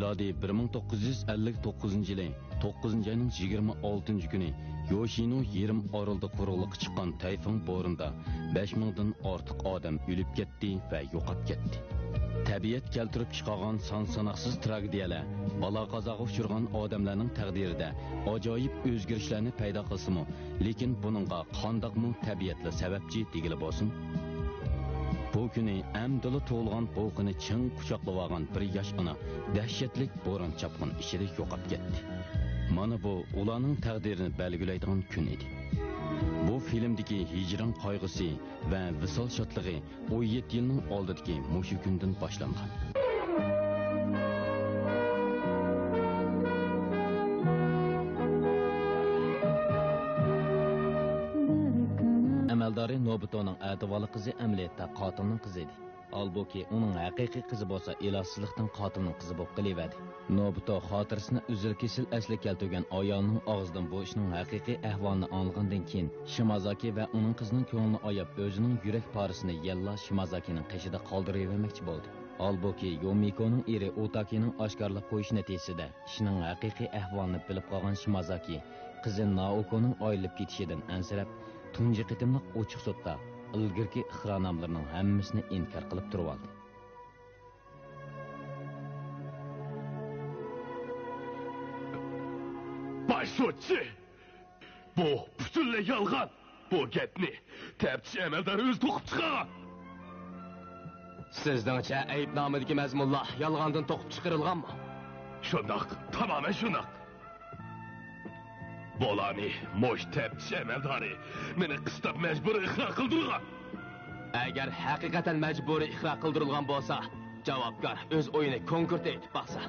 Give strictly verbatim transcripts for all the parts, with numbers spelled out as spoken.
مىلادىي بىر مىڭ توققۇز يۈز ئەللىك توققۇزىنچى يىلى توققۇزىنچى ئاينىڭ يىگىرمە ئالتىنچى كۈنى يوشىنو يېرىم ئارىلىدا قۇرۇقلۇققا چىققان تەيفۇڭ بورىنىدا بەش مىڭدىن ئارتۇق ئادەم ئۆلۈپ كەتتى ۋە يوقاپ كەتتى. تەبىئەت كەلتۈرۈپ چىقارغان سان-ساناقسىز تراگېدىيەلەر بالا-قازاغا ئۇچرىغان ئادەملەرنىڭ تەقدىرىدە ئاجايىپ ئۆزگىرىشلەرنى پەيدا قىلسىمۇ، لېكىن بۇنىڭغا قانداقمۇ تەبىئەتلا سەۋەبچى دېگىلى بولسۇن؟ بۇ كۈنى ئەمدىلا تۇغۇلغان بوۋىقىنى چىڭ قۇچاقلىۋالغان بىر ياش ئانا دەھشەتلىك بوران-چاپقۇن ئىچىدە يوقاپ كەتتى. مانا بۇ ئۇلارنىڭ تەقدىرىنى بەلگىلەيدىغان كۈن ئىدى. بۇ فىلىمدىكى ھىجران قايغۇسى ۋە ۋىسال شادلىقى ئون يەتتە يىلنىڭ ئالدىدىكى مۇشۇ كۈندىن باشلانغان. ئەمەلدارى نوبۇتونىڭ ئەتىۋارلىق قىزى ئەمەلىيەتتە قاتىلنىڭ قىزى ئىدى. ھالبۇكى، ئۇنىڭ ھەقىقىي قىزى بولسا ئىلاجسىزلىقتىن قاتىلنىڭ قىزى بولۇپ قېلىۋەردى. نوبۇتو خاتىرىسىنى ئۈزۈل-كېسىل ئەسلىگە كەلتۈرگەن ئايالىنىڭ ئاغزىدىن بۇ ئىشنىڭ ھەقىقىي ئەھۋالىنى ئاڭلىغاندىن كېيىن، شىمازاكى ۋە ئۇنىڭ قىزىنىڭ كۆڭلىنى ئاياپ، ئۆزىنىڭ يۈرەك پارىسىنى يەنىلا شىمازاكىنىڭ قېشىدا قالدۇرۇۋەرمەكچى بولدى. ھالبۇكى، يومىكونىڭ ئېرى ئوتاكىنىڭ ئاشكارىلاپ قويۇشى نەتىجىسىدە، ئىشنىڭ ھەقىقىي ئەھۋالىنى بىلىپ قالغان شىمازاكى قىزى نائوكونىڭ ئايرىلىپ كېتىشىدىن ئەنسىرەپ، تۇنجى قېتىملىق ئوچۇق سوتتا ئىلگىرىكى ئىقرارنامىلىرىنىڭ ھەممىسىنى ئىنكار قىلىپ تۇرۇۋالدى. باش سوتچى! بۇ پۈتۈنلەي يالغان! بۇ گەپنى تەپتىش ئەمەلدارى ئۆزى توقۇپ چىقارغان! سىزنىڭچە ئەيىبنامىدىكى مەزمۇنلار يالغاندىن توقۇپ چىقىرىلغانمۇ؟ شۇنداق، تامامەن شۇنداق! بۇلارنى مۇشۇ تەپتىش ئەمەلدارى مېنى قىستاپ مەجبۇرىي ئىقرار قىلدۇرغان. ئەگەر ھەقىقەتەن مەجبۇرىي ئىقرار قىلدۇرۇلغان بولسا، جاۋابكار ئۆز ئويىنى كونكرېت ئېيتىپ باقسا.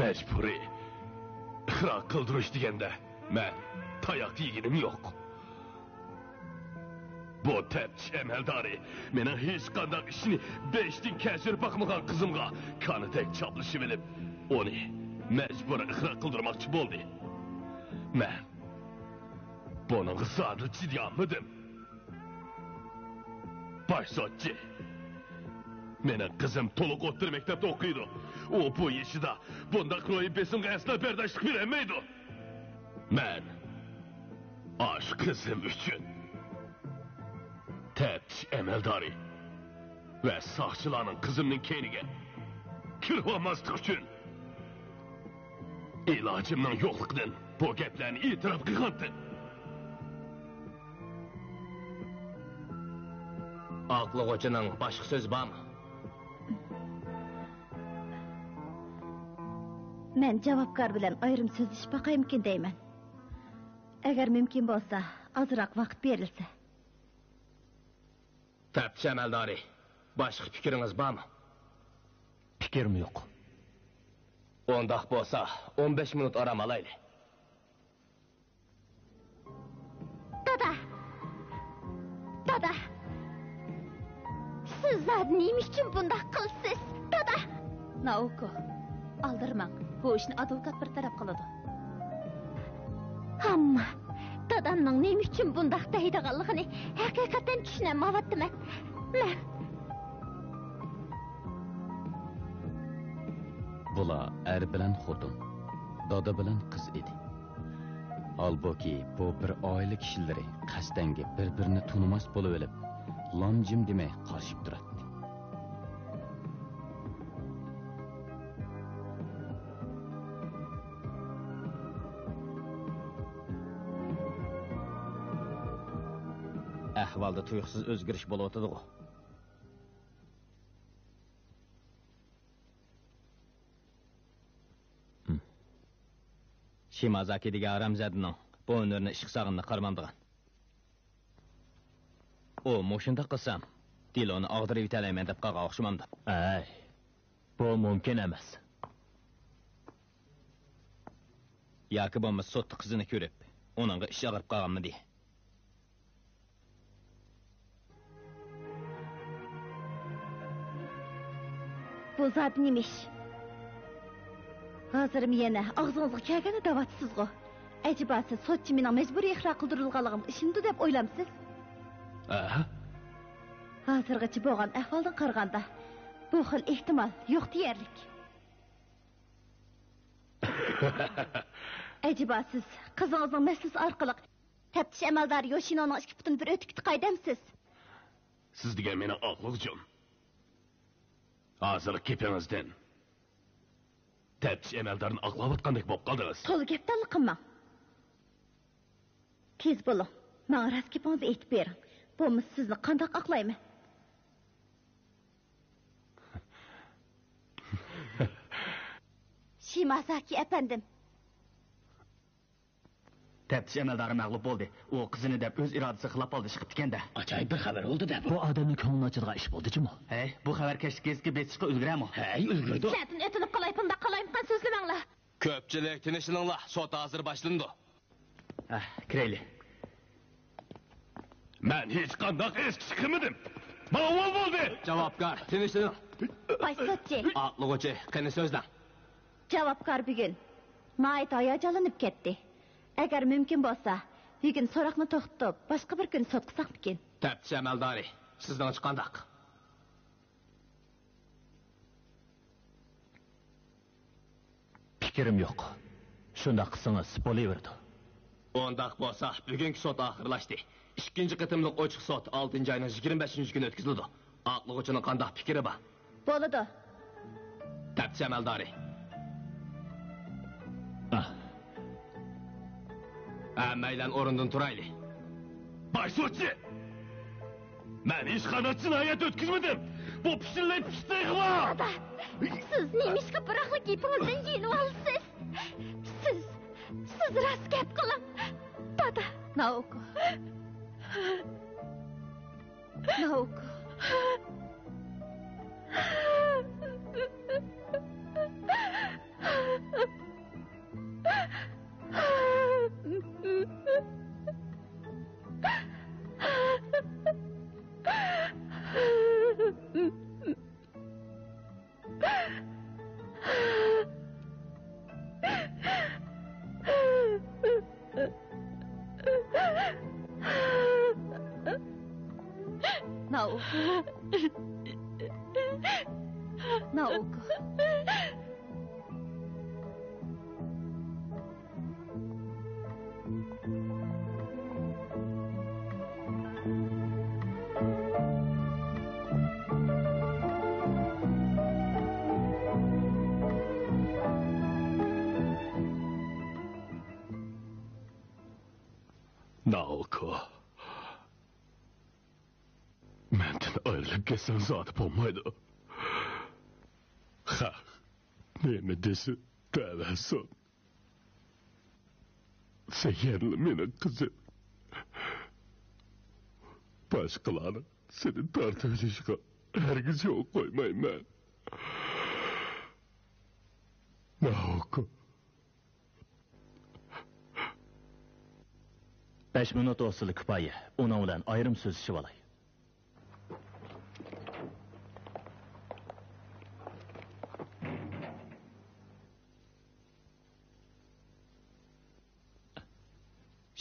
مەجبۇرىي ئىقرار قىلدۇرۇش دېگەندە، مەن تاياق يېگىنىم يوق. بۇ تەپتىش ئەمەلدارى مېنىڭ ھېچقانداق ئىشنى بېشىدىن كەچۈرۈپ باقمىغان قىزىمغا كانىدەك چاپلىشىۋېلىپ، ئۇنى مەجبۇرىي ئىقرار قىلدۇرماقچى بولدى. مەن بۇنىڭغا زادىلا چىدىيالمىدىم. باش سوتچى، مېنىڭ قىزىم تولۇق ئوتتۇرا مەكتەپتە ئوقۇيدۇ. ئۇ بۇ يېشىدا بۇنداق روھىي بېسىمغا ئەسلا بەرداشلىق بېرەلمەيدۇ. مەن ئاشۇ قىزىم ئۈچۈن تەپتىش ئەمەلدارى ۋە ساقچىلارنىڭ قىزىمنىڭ كەينىگە كىرىۋالماسلىقى ئۈچۈن ئىلاجىمنىڭ يوقلۇقىدىن بۇ گەپلەرنى ئېتىراپ قىلغانتىم. ئاقلىغۇچىنىڭ باشقا سۆزى بارمۇ؟ مەن جاۋابكار بىلەن ئايرىم سۆزلىشىپ باقايمىكىن دەيمەن. ئەگەر مۇمكىن بولسا، ئازراق ۋاقىت بېرىلسە. تەپتىش ئەمەلدارى، باشقا پىكرىڭىز بارمۇ؟ پىكرىم يوق. ئۇنداق بولسا، ئون بەش مىنۇت ئارام ئالايلى. دادا! دادا! سىز زادى نېمە ئۈچۈن بۇنداق قىلىسىز؟ دادا! نائوكو، ئالدىرىماڭ. بۇ ئىشنى ئادۋوكات بىر تەرەپ قىلىدۇ. ئەمما دادامنىڭ نېمە ئۈچۈن بۇنداق دەيدىغانلىقىنى ھەقىقەتەن چۈشىنەلمەيۋاتىمەن. مەن بۇلار ئەر بىلەن خوتۇن، دادا بىلەن قىز ئىدى. ھالبۇكى، بۇ بىر ئائىلە كىشىلىرى قەستەنگە بىر-بىرىنى تونۇماس بولۇۋېلىپ، لام-جىم دېمەي قارىشىپ تۇراتتى. ئەھۋالدا تۇيۇقسىز ئۆزگىرىش بولۇۋاتىدىغۇ؟ شىمازاكى دېگەن ھارامزادىنىڭ بۇ ھۈنىرىنى ئىشقا سالغىنىنى قارىمامدىغان. ئۇ مۇشۇنداق قىلسام، دېلونى ئاغدۇرۇۋېتەلەيمەن دەپ قالغان ئوخشىمامدۇ؟ ئەي، بۇ مۇمكىن ئەمەس. ياكى بولمىسا سوتتا قىزىنى كۆرۈپ، ئۇنىڭغا ئىچى ئاغرىپ قالغانمىدى؟ بۇ زادى نېمە ئىش؟ ھازىرمۇ يەنە ئاغزىڭىزغا كەلگەننى دەۋاتىسىزغۇ؟ ئەجەبا سىز سوتچى مېنىڭ مەجبۇرىي ئىقرار قىلدۇرۇلغانلىقىمغا ئىشىنىدۇ دەپ ئويلامسىز؟ ئەھە. ھازىرغىچە بولغان ئەھۋالدىن قارىغاندا، بۇ خىل ئېھتىمال يوق دېيەرلىك. ئەجەبا سىز قىزىڭىزنىڭ مەسىلىسى ئارقىلىق تەپتىش ئەمەلدارى يوشىنونىڭ ئىككى پۇتىنى بىر ئۆتۈككە تىقاي دەمسىز؟ سىز دېگەن مېنىڭ ئاقلىغۇچۇم. ھازىرقى گېپىڭىزدىن تەپتىش ئەمەلدارىنى ئاقلاۋاتقاندەك بولۇپ قالدىڭىز. تولا گەپدانلا قىلماڭ. تېز بولۇڭ. ماڭا راست گېپىڭىزنى ئېيتىپ بېرىڭ. بولمىسا سىزنى قانداق ئاقلايمەن؟ شىمازاكى ئەپەندىم. تەپتىش ئەمەلدارى مەغلۇپ بولدى. ئۇ قىزىنى دەپ ئۆز ئىرادىسىگە خىلاپ ھالدا چىقىپتىكەن-دە. ئاجايىپ بىر خەۋەر بولدى-دە بۇ. بۇ ئادەمنىڭ كۆڭلىنى ئاچىدىغان ئىش بولدى جۇمۇ. ھەي، بۇ خەۋەر كەچلىك گېزىتكە بېسىشقا ئۈلگۈرەرمۇ؟ ھەي، ئۈلگۈرىدۇ. سىلەردىن ئۆتۈنۈپ قالاي، بۇنداق قالايمىقان سۆزلىمەڭلار. كۆپچىلىك، تىنچلىنىڭلار، سوت ھازىر باشلىنىدۇ. ھە، كىرەيلى. مەن ھېچقانداق ئىش قىلمىدىم. ماڭا ئۇۋال بولدى. جاۋابكار، تىنچلىنىڭ. باش سوتچى. ئاقلىغۇچى، قېنى سۆزلەڭ. جاۋابكار بۈگۈن ناھايىتى ھاياجانلىنىپ كەتتى. ئەگەر مۇمكىن بولسا، بۈگۈن سوراقنى توختىتىپ، باشقا بىر كۈنى سوت قىلساقمىكىن؟ تەپتىش ئەمەلدارى، سىزنىڭچە قانداق؟ پىكرىم يوق. شۇنداق قىلسىڭىز بولۇۋېرىدۇ. ئۇنداق بولسا، بۈگۈنكى سوت ئاخىرلاشتى. ئىككىنچى قېتىملىق ئوچۇق سوت ئالتىنچى ئاينىڭ يىگىرمە بەشىنچى كۈنى ئۆتكۈزۈلىدۇ. ئاقلىغۇچىنىڭ قانداق پىكرى بار؟ بولىدۇ. تەپتىش ئەمەلدارى. ئاھ. ھەممەيلەن ئورنىدىن تۇرايلى. باش سوتچى! مەن ھېچقانداق جىنايەت ئۆتكۈزمىدىم. بۇ پىشىللاي پىشتىغىلا. دادا، سىز نېمىشقا بىراقلا گېپىڭىزدىن يېنىۋالىسىز؟ سىز، سىز راست گەپ قىلىڭ، دادا. ناوكو. ناوكو. ناۋۇ. ناۋۇكو. ناۋۇكو. مەندىن ئايرىلىپ كەتسەڭ زادى بولمايدۇ. خەق نېمە دېسە دەۋەرسۇن. سەن يەنىلا مېنىڭ قىزىم. باشقىلارنىڭ سېنى تارتىۋېلىشىغا ھەرگىز يول قويمايمەن. ناۋۇكو. بەش مىنۇت ئوتسىلا كۇپايە، ئۇنىڭ بىلەن ئايرىم سۆزلىشىۋالاي.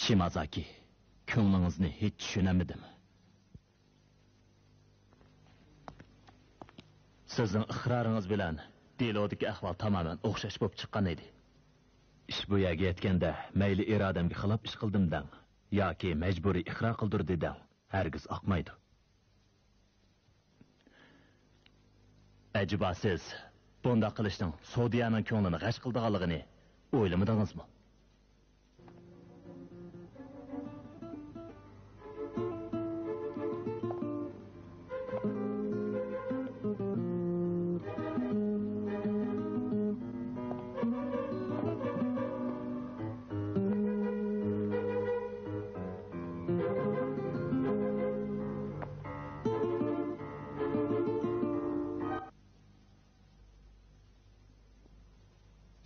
شىمازاكى، كۆڭلىڭىزنى ھېچ چۈشىنەلمىدىم. سىزنىڭ ئىقرارىڭىز بىلەن دېلودىكى ئەھۋال تامامەن ئوخشاش بولۇپ چىققان ئىدى. ئىش بۇ يەرگە يەتكەندە، مەيلى ئىرادەمگە خىلاپ ئىش قىلدىم دەڭ ياكى مەجبۇرىي ئىقرار قىلدۇردى دەڭ، ھەرگىز ئاقمايدۇ. ئەجەبا سىز بۇنداق قىلىشنىڭ سودىيەنىڭ كۆڭلىنى غەش قىلىدىغانلىقىنى ئويلىمىدىڭىزمۇ؟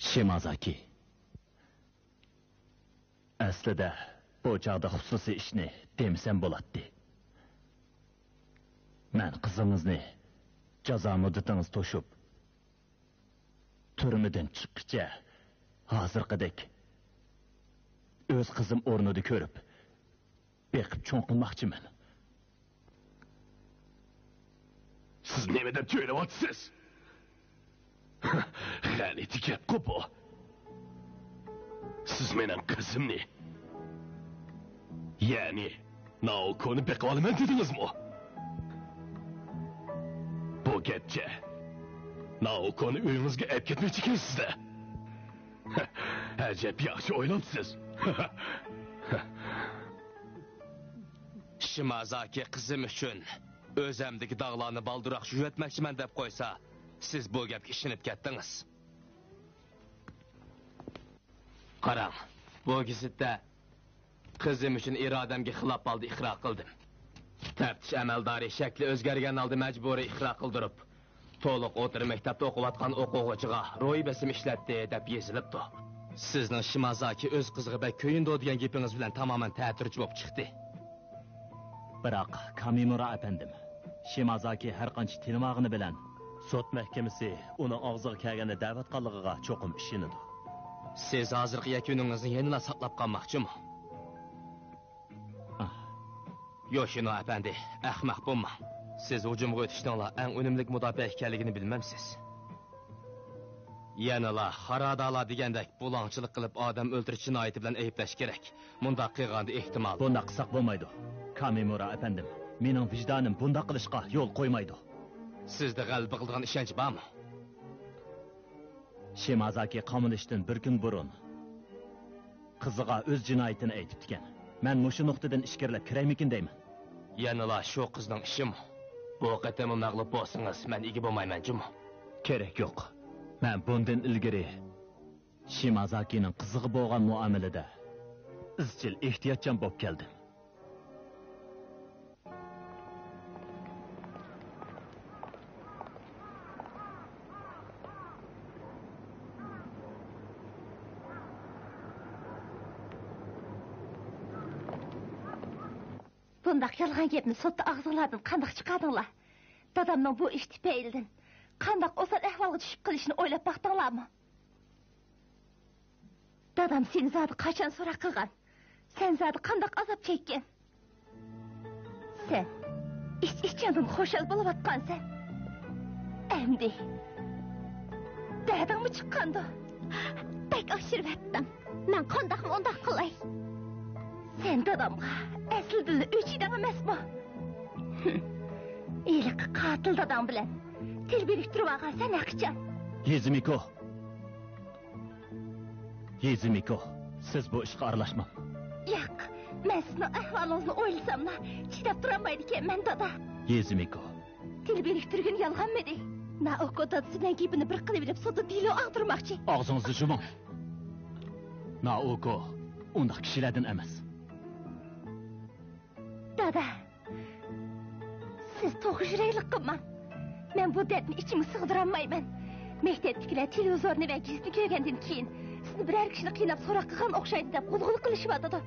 شىمازاكى. ئەسلىدە بۇ چاغدا خۇسۇسىي ئىشنى دېمىسەم بولاتتى. مەن قىزىڭىزنى جازا مۇددىتىڭىز توشۇپ، تۈرمىدىن چىققىچە ھازىرقىدەك ئۆز قىزىم ئورنىدا كۆرۈپ، بېقىپ چوڭ قىلماقچىمەن. سىز نېمە دەپ چۆرىۋاتىسىز؟ غەلىتە گەپقۇ بۇ. سىز مېنىڭ قىزىمنى، يەنى نائوكونى بېقىۋالىمەن دېدىڭىزمۇ؟ بۇ گەپچە نائوكونى ئۆيىڭىزگە ئەپ كەتمەكچىكەنسىز-دە. ئەجەب ياخشى ئويلاپسىز. شىمازاكى قىزىم ئۈچۈن ئۆزەمدىكى داغلارنى بالدۇرراق يۇيۇۋەتمەكچىمەن دەپ قويسا، سىز بۇ گەپكە ئىشىنىپ كەتتىڭىز. قاراڭ، بۇ گېزىتتە قىزىم ئۈچۈن ئىرادەمگە خىلاپ ھالدا ئىقرار قىلدىم. تەپتىش ئەمەلدارى شەكلى ئۆزگەرگەن ھالدا مەجبۇرىي ئىقرار قىلدۇرۇپ، تولۇق ئوتتۇرا مەكتەپتە ئوقۇۋاتقان ئوقۇغۇچىغا روھىي بېسىم ئىشلەتتى دەپ يېزىلىپتۇ. سىزنىڭ شىمازاكى ئۆز قىزىغا بەك كۆيۈنىدۇ دېگەن گېپىڭىز بىلەن تامامەن تەتۈرچ بولۇپ چىقتى. بىراق، كامىمۇرا ئەپەندىم، شىمازاكى ھەرقانچە تىنىۋالغىنى بىلەن، سوت مەھكىمىسى ئۇنىڭ ئاغزىغا كەلگەننى دەۋاتقانلىقىغا چوقۇم ئىشىنىدۇ. سىز ھازىرقى يەكۈنىڭىزنى يەنىلا ساقلاپ قالماقچىمۇ؟ ئاھ. يوشىنو ئەپەندى، ئەخمەق بولماڭ. سىز ھۇجۇمغا ئۆتۈشنىڭلا ئەڭ ئۈنۈملۈك مۇداپىئە ئىكەنلىكىنى بىلمەمسىز؟ يەنىلا خارادالا دېگەندەك بۇلاڭچىلىق قىلىپ ئادەم ئۆلتۈرۈش جىنايىتى بىلەن ئەيىبلەش كېرەك. مۇنداق قىلغاندا ئېھتىمال. بۇنداق قىلساق بولمايدۇ. كامىمۇرا ئەپەندىم، مېنىڭ ۋىجدانىم بۇنداق قىلىشقا يول قويمايدۇ. سىزدە غەلىبە قىلىدىغان ئىشەنچ بارمۇ؟ شىمازاكى قامىلىشتىن بىر كۈن بۇرۇن قىزىغا ئۆز جىنايىتىنى ئېيتىپتىكەن. مەن مۇشۇ نۇقتىدىن ئىچكىرىلەپ كىرەيمىكىن دەيمەن. يەنىلا شۇ قىزنىڭ ئىشىمۇ؟ بۇ قېتىممۇ مەغلۇپ بولسىڭىز، مەن ئىگە بولمايمەن جۇمۇ. كېرەك يوق. مەن بۇندىن ئىلگىرى شىمازاكىنىڭ قىزىغا بولغان مۇئامىلىدە ئىزچىل ئېھتىياتچان بولۇپ كەلدىم. بۇنداق يالغان گەپنى سوتتا ئاغزىڭلاردىن قانداق چىقاردىڭلار؟ دادامنىڭ بۇ ئىش تۈپەيلىدىن قانداق ئوسال ئەھۋالغا چۈشۈپ قېلىشىنى ئويلاپ باقتىڭلارمۇ؟ دادام سېنى زادى قاچان سوراق قىلغان؟ سەن زادى قانداق ئازاب چەككەن؟ سەن ئىچ-ئىچىڭدىن خۇشال بولۇۋاتقانسەن. ئەمدى دەردىڭمۇ چىققاندۇ؟ بەك ئاشۇرۇۋەتتىڭ. مەن قانداقمۇ ئۇنداق قىلاي؟ سەن دادامغا ئەسلىدىنلا ئۆچ ئىدىڭ ئەمەسمۇ؟ ھېلىقى قاتىل داداڭ بىلەن تىل بىرىكتۈرۈۋالغانسەن ھەقىچان. يېزىمىكو! يېزىمىكو، سىز بۇ ئىشقا ئارىلاشماڭ. ياق، مەن سىزنىڭ ئەھۋالىڭىزنى ئويلىساملا، چىداپ تۇرالمايدىكەنمەن، دادا. يېزىمىكو. تىل بىرىكتۈرگىنى يالغانمىدى؟ نائوكو دادىسى بىلەن گېپىنى بىر قىلىۋېلىپ، سوتتا دېلو ئاغدۇرماقچى. ئاغزىڭىزنى يۇمۇڭ. نائوكو ئۇنداق كىشىلەردىن ئەمەس. دادا، سىز توغرا يۈرەكلىك قىلماڭ. مەن بۇ دەردنى ئىچىمگە سىغدۇرالمايمەن. مەكتەپتىكىلەر تېلېۋىزورنى ۋە گېزىتنى كۆرگەندىن كېيىن، سىزنى بىرەر كىشىنى قىيناپ سوراق قىلغان ئوخشايدۇ دەپ غۇلغۇلا قىلىشىۋاتىدۇ.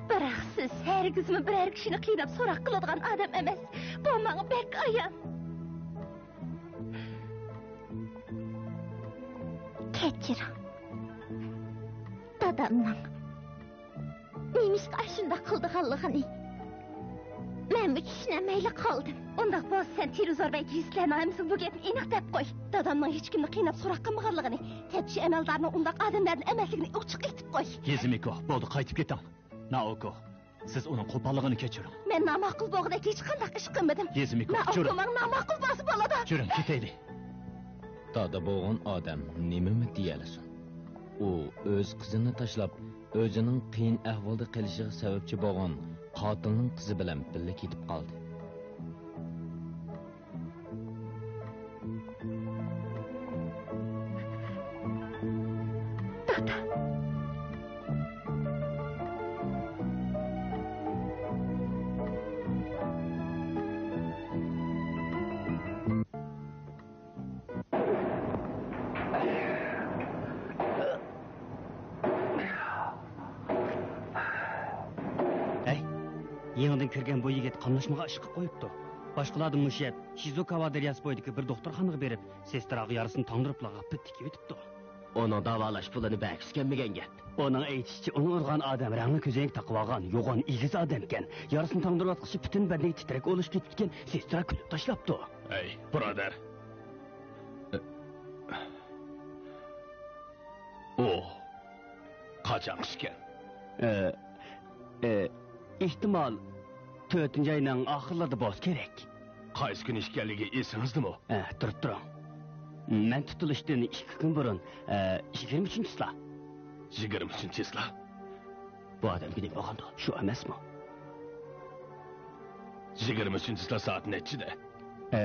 بىراق سىز ھەرگىزمۇ بىرەر كىشىنى قىيناپ سوراق قىلىدىغان ئادەم ئەمەس. بۇ ماڭا بەك ئايان. كەچۈرۈڭ. دادامنىڭ نېمىشقا ئاشۇنداق قىلىدىغانلىقىنى مەنمۇ چۈشىنەلمەيلا قالدىم. ئۇنداق بولسا، سەن تېلېۋىزور ۋە گېزىتلەرنىڭ ھەممىسىگە بۇ گەپنى ئېنىق دەپ قوي. دادامنىڭ ھېچكىمنى قىيناپ سوراق قىلمىغانلىقىنى، تەپتىش ئەمەلدارىنىڭ ئۇنداق ئادەملەردىن ئەمەسلىكىنى ئوچۇق ئېيتىپ قوي. يېزىمىكو، بولدى، قايتىپ كېتىڭ. نائوكو، سىز ئۇنىڭ قوپاللىقىنى كەچۈرۈڭ. مەن ناماقۇل بولغۇدەك ھېچقانداق ئىش قىلمىدىم. يېزىمىكو، نائوكو چۈرۈڭ. ماڭا ناماقۇل بولسا بولىدۇ. چۈرۈڭ، كېتەيلى. دادا بولغان ئادەم نېمىمۇ دېيەلىسۇن؟ ئۇ ئۆز قىزىنى تاشلاپ، ئۆزىنىڭ قىيىن ئەھۋالدا قېلىشىغا سەۋەبچى بولغان قاتىلنىڭ قىزى بىلەن بىللە كېتىپ قالدى. دادا. ھەي، يېڭىدىن كىرگەن بۇ يىگىت قاملاشمىغا ئىشقىپ قويۇپتۇ. باشقىلاردىن بوشاپ، شىزۇكاۋا دەرياسى بويىدىكى بىر دوختۇرخانىغا بېرىپ، سېستراغا يارىسىنى تاڭدۇرۇپلا غاپپىت تىكىۋېتىپتۇ. ئۇنىڭ داۋالاش پۇلىنى بەرگۈسى كەلمىگەن گەپ. ئۇنىڭ ئېيتىشىچە، ئۇنى ئۇرغان ئادەم رەڭلىك كۆزەينەك تاقىۋالغان يوغان ئېگىز ئادەمكەن. يارىسىنى تاڭدۇرۇۋاتقۇچە پۈتۈن بەدىنىگە تىترەك ئولۇشۇپ كېتىپتىكەن. سېسترا كۈلۈپ تاشلاپتۇ. ھەي، بۇرادەر. ئۇ قاچانقى ئىشكەن؟ ئە، ئە، ئېھتىمال، تۆتىنچى ئاينىڭ ئاخىرلىرىدا بولسا كېرەك. قايسى كۈنى ئىكەنلىكى ئېسىڭىزدىمۇ؟ ئە، تۇرۇپ تۇرۇڭ. مەن تۇتۇلۇشتىن ئىككى كۈن بۇرۇن، ئە، يىگىرمە ئۈچىنچى چىسلا. يىگىرمە ئۈچىنچى چىسلا؟ بۇ ئادەمگە نېمە بولغاندۇ؟ شۇ ئەمەسمۇ؟ يىگىرمە ئۈچىنچى چىسلا سائەت نەچچىدە؟ ئە،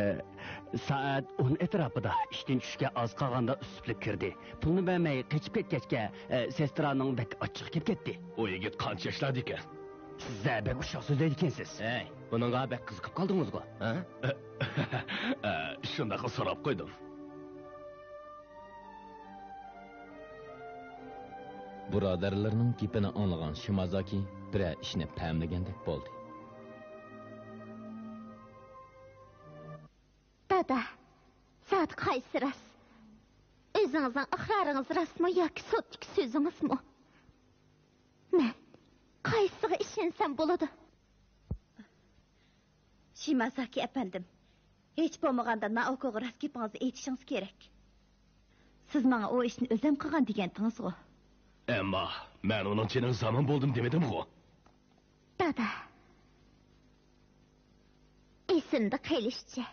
سائەت ئون ئەتراپىدا. ئىشتىن چۈشكە ئاز قالغاندا ئۈسسۈپلۈك كىردى. پۇلنى بەرمەي قېچىپ كەتكەچكە، ئە، سېسترانىڭ بەك ئاچچىقى كېلىپ كەتتى. ئۇ يىگىت قانچە ياشلاردىكەن؟ سىز بەك ئۇششاق سۆزلەيدىكەنسىز. ھەي، بۇنىڭغا بەك قىزىقىپ قالدىڭىزغۇ، ھە؟ ئە، شۇنداقلا سوراپ قويدۇم. بۇرادەرلىرىنىڭ گېپىنى ئاڭلىغان شىمازاكى بىرەر ئىشنى پەملىگەندەك بولدى. دادا، زادى قايسى راست؟ ئۆزىڭىزنىڭ ئىقرارىڭىز راستمۇ ياكى سوتتىكى سۆزىڭىزمۇ؟ مەن قايسىغا ئىشەنسەم بولىدۇ؟ شىمازاكى ئەپەندىم، ھېچ بولمىغاندا نائوكوغا راست گېپىڭىزنى ئېيتىشىڭىز كېرەك. سىز ماڭا ئۇ ئىشنى ئۆزۈم قىلغان دېگەنتىڭىزغۇ؟ ئەمما مەن ئۇنىڭ جېنىغا زامىن بولدۇم دېمىدىمغۇ؟ دادا، ئېسىمدە قېلىشىچە،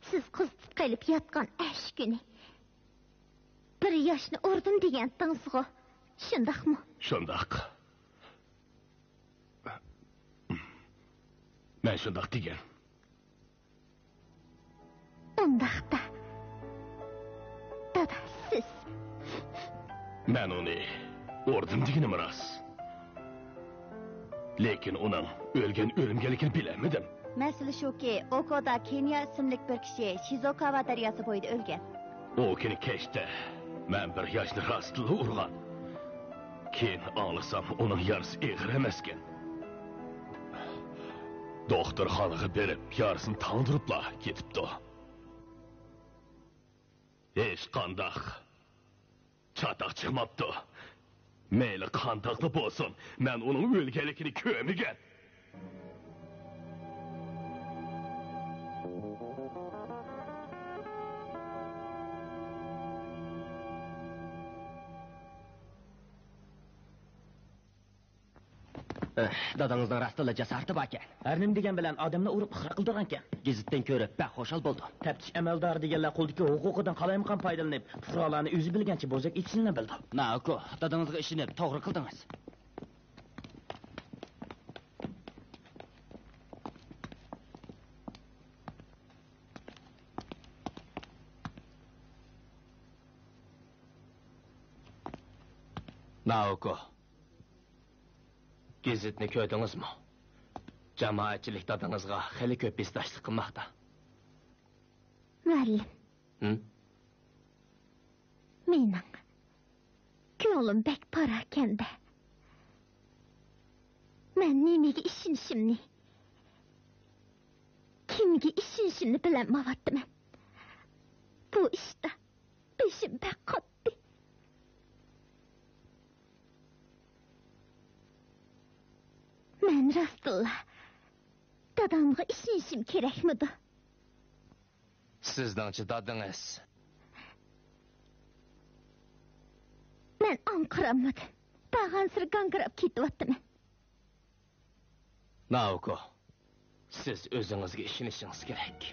سىز قىزىتىپ قېلىپ ياتقان ئەشۇ كۈنى بىر ياشنى ئۇردۇم دېگەنتىڭىزغۇ؟ شۇنداقمۇ؟ شۇنداق. مەن شۇنداق دېگەن. ئۇنداقتا، دادا، سىز. مەن ئۇنى ئۇردۇم دېگىنىم راست. لېكىن ئۇنىڭ ئۆلگەن ئۆلۈمگەنلىكىنى بىلەلمىدىم. مەسىلە شۇكى، ئوكودا كېنيا ئىسىملىك بىر كىشى شىزوكاۋا دەرياسى بويىدا ئۆلگەن. ئۇ كۈنى كەچتە مەن بىر ياشنى راستلا ئۇرغان. كېيىن ئاڭلىسام، ئۇنىڭ يارىسى ئېغىر ئەمەسكەن. دوختۇرخانىغا بېرىپ، يارىسىنى تاڭدۇرۇپلا كېتىپتۇ. ھېچقانداق چاتاق چىقماپتۇ. مەيلى قانداقلا بولسۇن، مەن ئۇنىڭ ئۆلگەنلىكىنى كۆرمىگەن. ئىھ، دادىڭىزنىڭ راستلا جاسارىتى باركەن. ھەر نېمە دېگەن بىلەن ئادەمنى ئۇرۇپ ئىقرار قىلدۇرغانكەن. گېزىتتىن كۆرۈپ بەك خۇشال بولدۇم. تەپتىش ئەمەلدارى دېگەنلەر قۇلدىكى ھوقۇقىدىن قالايمىقان پايدىلىنىپ، پۇقرالارنى ئۆزى بىلگەنچە بوزەك ئېتىشنى بىلىدۇ. نائوكو، دادىڭىزغا ئىشىنىپ توغرا قىلدىڭىز. نائوكو، گېزىتنى كۆردىڭىزمۇ؟ جامائەتچىلىك دادىڭىزغا خېلى كۆپ ھېسداشلىق قىلماقتا. مۇئەللىم. ھىم؟ مېنىڭ كۆڭلۈم بەك پاراكەندە. مەن نېمىگە ئىشىنىشىمنى، كىمگە ئىشىنىشىمنى بىلەلمەيۋاتىمەن. بۇ ئىشتا بېشىم بەك قاتتى. مەن راستتىنلا دادامغا ئىشىنىشىم كېرەكمىدۇ؟ سىزنىڭچە دادىڭىز؟ مەن ئاڭقىرالمىدىم. بارغانسېرى گاڭگىراپ كېتىۋاتىمەن. نائوكو، سىز ئۆزىڭىزگە ئىشىنىشىڭىز كېرەك.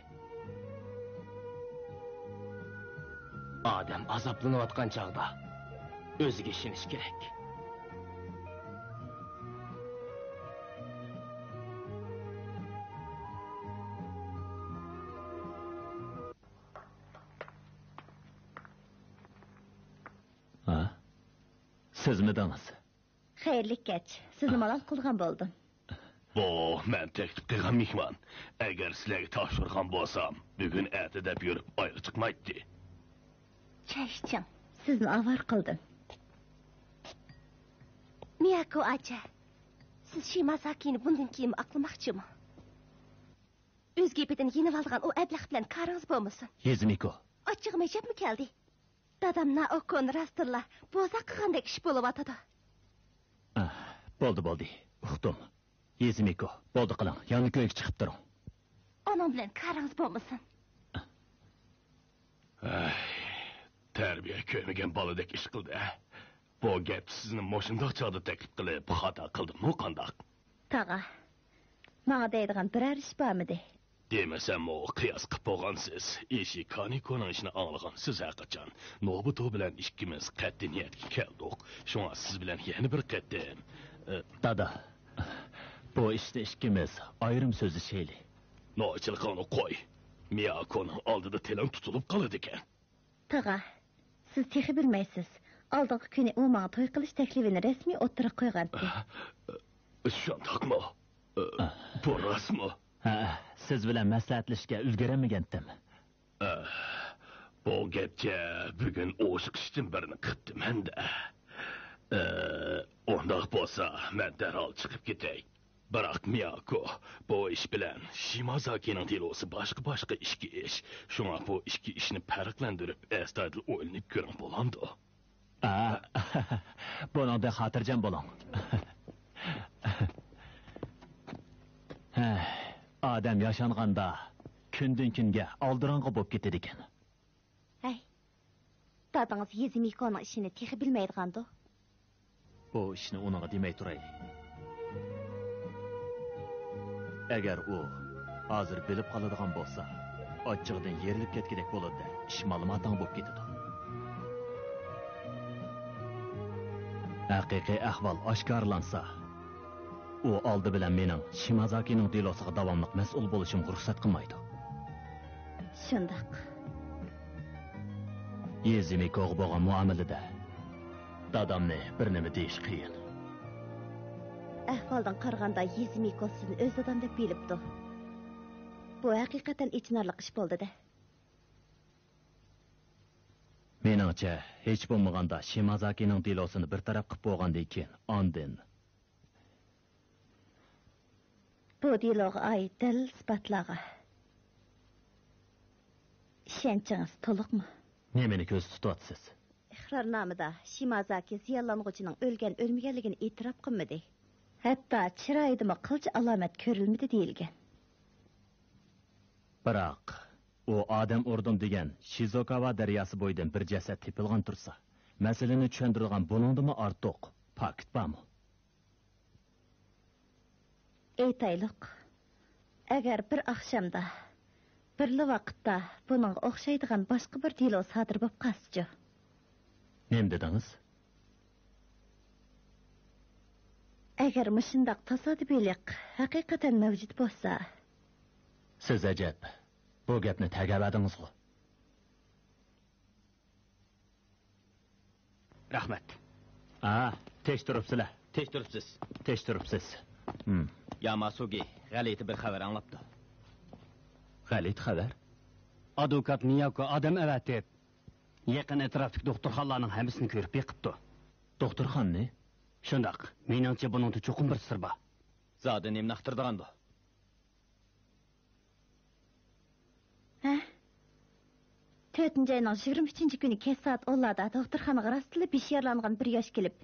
ئادەم ئازابلىنىۋاتقان چاغدا ئۆزىگە ئىشىنىشى كېرەك. ھە؟ سىزمىدىڭىز؟ خەيرلىك كەچ. سىزنى مالال قىلغان بولدۇم. بۇ مەن تەكلىپ قىلغان مېھمان. ئەگەر سىلەرگە تاپشۇرغان بولسام، بۈگۈن ئەتە دەپ يۈرۈپ ئايىغى چىقمايتتى. چاي ئىچىڭ. سىزنى ئاۋارە قىلدىم. مىياكو ئاچا، سىز شىمازاكىنى بۇندىن كېيىنمۇ ئاقلىماقچىمۇ؟ ئۆز گېپىدىن يېنىۋالغان ئۇ ئەبلەخ بىلەن كارىڭىز بولمىسۇن. يېزىمىكو. ئاچچىقىم ئەجەبمۇ كەلدى. دادام نائوكونى راستتىنلا بوزەك قىلغاندەك ئىش بولۇۋاتىدۇ. بولدى، بولدى. ئۇقتۇم. يېزىمىكو، بولدى قىلىڭ. يانىكۆيگە چىقىپ تۇرۇڭ. ئۇنىڭ بىلەن كارىڭىز بولمىسۇن. ئەي، تەربىيە كۆرمىگەن بالىدەك ئىش قىلدى، ھە؟ بۇ گەپتە سىزنى مۇشۇنداق چاغدا تەكلىپ قىلىپ خاتا قىلدىممۇ قانداق؟ تاغا، ماڭا دەيدىغان بىرەر ئىش بارمىدى؟ دېمىسەممۇ قىياس قىپ بولغانسىز. ئىشى كانىكونىڭ ئىشىنى ئاڭلىغانسىز ھەرقاچان. نوبۇتو بىلەن ئىككىمىز قەتئىي نىيەتكە كەلدۇق. شۇڭا سىز بىلەن يەنە بىر قېتىم، ئى، دادا، بۇ ئىشنى ئىككىمىز ئايرىم سۆزلىشەيلى. نوچىلىقىڭنى قوي. مىياكونىڭ ئالدىدا تىلىڭ تۇتۇلۇپ قالىدىكەن. تاغا، سىز تېخى بىلمەيسىز. ئالدىنقى كۈنى ئۇ ماڭا توي قىلىش تەكلىپىنى رەسمىي ئوتتۇرىغا قويغانتى. شۇنداقمۇ؟ بۇ راستمۇ؟ ھە، سىز بىلەن مەسلىھەتلىشىشكە ئۈلگۈرەلمىگەنتىم. بۇ گەپچە بۈگۈن ئوشۇق ئىشتىن بىرنى قىپتىمەن-دە. ئۇنداق بولسا، مەن دەرھال چىقىپ كېتەي. بىراق، مىياكو، بۇ ئىش بىلەن شىمازاكىنىڭ دېلوسى باشقا-باشقا ئىككى ئىش. شۇڭا بۇ ئىككى ئىشنى پەرقلەندۈرۈپ، ئەستايىدىل ئويلىنىپ كۆرۈڭ، بولامدۇ؟ ئا، بۇنىڭدەك خاتىرجەم بولۇڭ. ھە، ئادەم ياشانغاندا كۈندىن-كۈنگە ئالدىراڭغۇ بولۇپ كېتىدىكەن. ھەي، دادىڭىز يېزىمىكونىڭ ئىشىنى تېخى بىلمەيدىغاندۇ؟ بۇ ئىشنى ئۇنىڭغا دېمەي تۇرايلى. ئەگەر ئۇ ھازىر بىلىپ قالىدىغان بولسا، ئاچچىقىدىن يېرىلىپ كەتكۈدەك بولىدۇ-دە، ئىش مالىماتاڭ بولۇپ كېتىدۇ. ھەقىقىي ئەھۋال ئاشكارىلانسا، ئۇ ئالدى بىلەن مېنىڭ شىمازاكىنىڭ دېلوسىغا داۋاملىق مەسئۇل بولۇشۇمغا رۇخسەت قىلمايدۇ. شۇنداق. يېزىمىكوغا بولغان مۇئامىلىدە دادامنى بىر نېمە دېيىش قىيىن. ئەھۋالدىن قارىغاندا، يېزىمىكو سىزنى ئۆز دادام دەپ بىلىپتۇ. بۇ ھەقىقەتەن ئېچىنارلىق ئىش بولدى-دە. مېنىڭچە، ھېچ بولمىغاندا شىمازاكىنىڭ دېلوسىنى بىر تەرەپ قىلىپ بولغاندىن كېيىن، ئاندىن بۇ دېلوغا ئائىت دەلىل ئىسپاتلارغا ئىشەنچىڭىز تولۇقمۇ؟ نېمىنى كۆزدە تۇتۇۋاتىسىز؟ ئىقرارنامىدا شىمازاكى زىيانلانغۇچىنىڭ ئۆلگەن-ئۆلمىگەنلىكىنى ئېتىراپ قىلمىدى. ھەتتا چىرايىدىمۇ قىلچە ئالامەت كۆرۈلمىدى دېيىلگەن. بىراق، ئۇ ئادەم ئۇردۇم دېگەن شىزوكاۋا دەرياسى بويىدىن بىر جەسەت تېپىلغان تۇرسا، مەسىلىنى چۈشەندۈرىدىغان بۇنىڭدىنمۇ ئارتۇق پاكىت بارمۇ؟ ئېيتايلۇق، ئەگەر بىر ئاخشامدا، بىرلا ۋاقىتتا بۇنىڭغا ئوخشايدىغان باشقا بىر دېلو سادىر بولۇپ قالسىچۇ؟ نېمە دېدىڭىز؟ ئەگەر مۇشۇنداق تاسادىپىيلىق ھەقىقەتەن مەۋجۇت بولسا. سىز ئەجەب، بۇ گەپنى تەگەۋەردىڭىزغۇ؟ رەھمەت. ھا، تىنچ تۇرۇپسىلەر. تىنچ تۇرۇپسىز. تىنچ تۇرۇپسىز. ھىم. ياماسۇگى غەلىتە بىر خەۋەر ئاڭلاپتۇ. غەلىتە خەۋەر؟ ئادۋوكات مىياكو ئادەم ئەۋەتىپ، يېقىن ئەتراپتىكى دوختۇرخانىلارنىڭ ھەممىسىنى كۆرۈپ بېقىپتۇ. دوختۇرخانىنى؟ شۇنداق. مېنىڭچە، بۇنىڭدا چوقۇم بىر سىر بار. زادى نېمىنى ئاختۇرىدىغاندۇ؟ ھە؟ تۆتىنچى ئاينىڭ يىگىرمە ئۈچىنچى كۈنى كەچ سائەت ئونلاردا دوختۇرخانىغا راستلا بېشى يارىلانغان بىر ياش كېلىپ،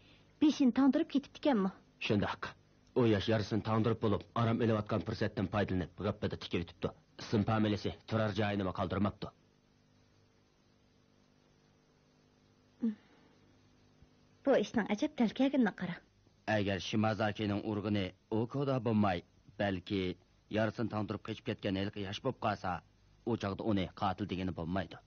بېشىنى تاڭدۇرۇپ كېتىپتىكەنمۇ؟ شۇنداق. ئۇ ياش يارىسىنى تاڭدۇرۇپ بولۇپ، ئارام ئېلىۋاتقان پۇرسەتتىن پايدىلىنىپ، غىپپىدە تىكىۋېتىپتۇ. ئىسىم فامىلىسى، تۇرار جايىنىمۇ قالدۇرماپتۇ. بۇ ئىشنىڭ ئەجەب دەل كەلگىنىنى قاراڭ. ئەگەر شىمازاكىنىڭ ئۇرغىنى ئوكودا بولماي، بەلكى يارىسىنى تاڭدۇرۇپ قېچىپ كەتكەن ھېلىقى ياش بولۇپ قالسا، ئۇ چاغدا ئۇنى قاتىل دېگىلى بولمايدۇ.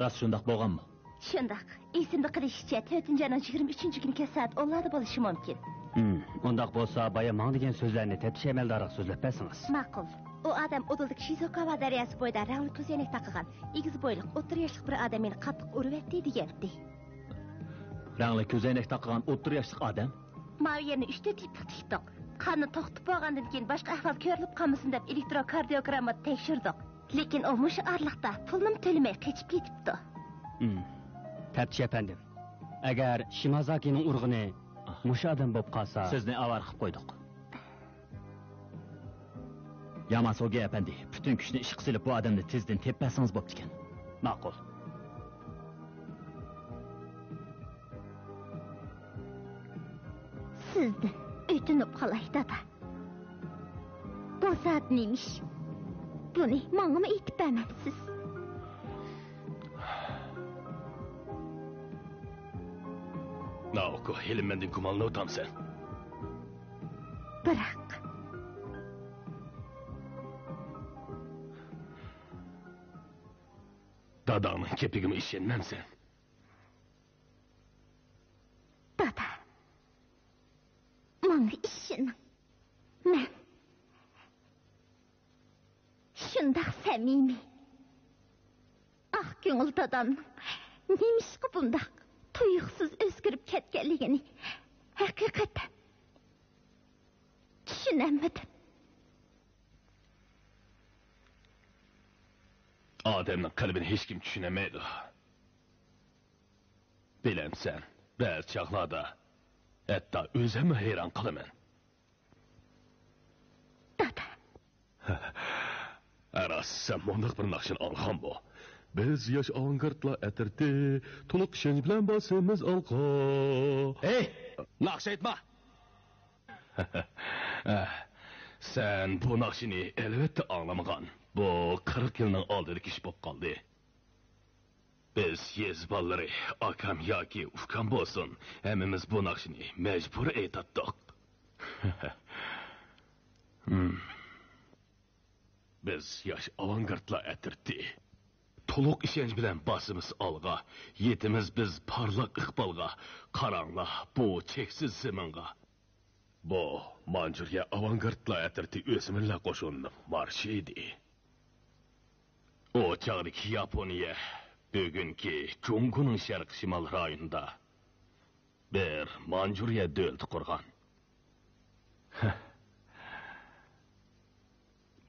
راست شۇنداق بولغانمۇ؟ شۇنداق. ئېسىمدە قېلىشىچە، تۆتىنچى ئاينىڭ يىگىرمە ئۈچىنچى كۈنى كەچ سائەت ئونلاردا بولۇشى مۇمكىن. ھىم، ئۇنداق بولسا، بايا ماڭا دېگەن سۆزلەرنى تەپتىش ئەمەلدارىغا سۆزلەپ بەرسىڭىز. ماقۇل. ئۇ ئادەم ئۇدۇلدىكى شىزوكاۋا دەرياسى بويىدا رەڭلىك كۆزەينەك تاقىغان، ئېگىز بويلۇق، ئوتتۇرا ياشلىق بىر ئادەم مېنى قاتتىق ئۇرۇۋەتتى دېگەنتى. رەڭلىك كۆزەينەك تاقىغان ئوتتۇرا ياشلىق ئادەم؟ ماۋۇ يەرنى ئۈچ تۆت تېپىق تىكتۇق. قاننى توختىتىپ بولغاندىن كېيىن باشقا ئەھۋال كۆرۈلۈپ قالمىسۇن دەپ ئېلېكتروكاردىيوگرامما تەكشۈردۇق. لېكىن ئۇ مۇشۇ ئارىلىقتا پۇلنىمۇ تۆلىمەي قېچىپ كېتىپتۇ. ھىم. تەپتىش ئەپەندىم، ئەگەر شىمازاكىنىڭ ئۇرغىنى مۇشۇ ئادەم بولۇپ قالسا. سىزنى ئاۋارە قىلىپ قويدۇق. ياماسوگى ئەپەندى، پۈتۈن كۈچنى ئىشقا سېلىپ، بۇ ئادەمنى تېزدىن تېپىپ بەرسىڭىز بوپتىكەن. ماقۇل. سىزدىن ئۆتۈنۈپ قالاي، دادا. بۇ زادى نېمە ئىش؟ بۇنى ماڭىمۇ ئېيتىپ بەرمەپسىز. نائوكو، ھېلى مەندىن گۇمانلىنىۋاتامسەن؟ بىراق. داداڭنىڭ گېپىگىمۇ ئىشەنمەمسەن؟ دادا، ماڭا ئىشىنىڭ. مەن شۇنداق سەمىمىي، ئاق كۆڭۈل دادامنىڭ نېمىشقا بۇنداق تۇيۇقسىز ئۆزگىرىپ كەتكەنلىكىنى ھەقىقەتەن چۈشىنەلمىدىم. ئادەمنىڭ قەلبىنى ھېچكىم چۈشىنەلمەيدۇ. بىلەمسەن، بەزى چاغلاردا ھەتتا ئۆزۈممۇ ھەيران قالىمەن. دادا. ھە، راست، سەن مۇنداق بىر ناخشىنى ئاڭلىغانمۇ؟ بىز ياش ئاۋانگارتلار ئەترىتى، تولۇق ئىشەنچ بىلەن باسىمىز ئالغا. ھەي، ناخشا ئېيتما! سەن بۇ ناخشىنى ئەلۋەتتە ئاڭلىمىغان. بۇ قىرىق يىلنىڭ ئالدىدىكى ئىش بولۇپ قالدى. بىز يېزا بالىلىرى، ئاكام ياكى ئۇكام بولسۇن، ھەممىمىز بۇ ناخشىنى مەجبۇرىي ئېيتاتتۇق. ھىم. بىز ياش ئاۋانگارتلار ئەترىتى. تولۇق ئىشەنچ بىلەن باسىمىز ئالغا، يېتىمىز بىز پارلاق ئىقبالغا، قاراڭلار بۇ چەكسىز زېمىنغا. بۇ مانجۇرىيە ئاۋانگارتلار ئەترىتى ئۆسمۈرلەر قوشۇنىنىڭ مارشى ئىدى. ئۇ چاغدىكى ياپونىيە بۈگۈنكى جۇڭگونىڭ شەرقىي شىمال رايونىدا بىر مانجۇرىيە دۆلىتى قۇرغان.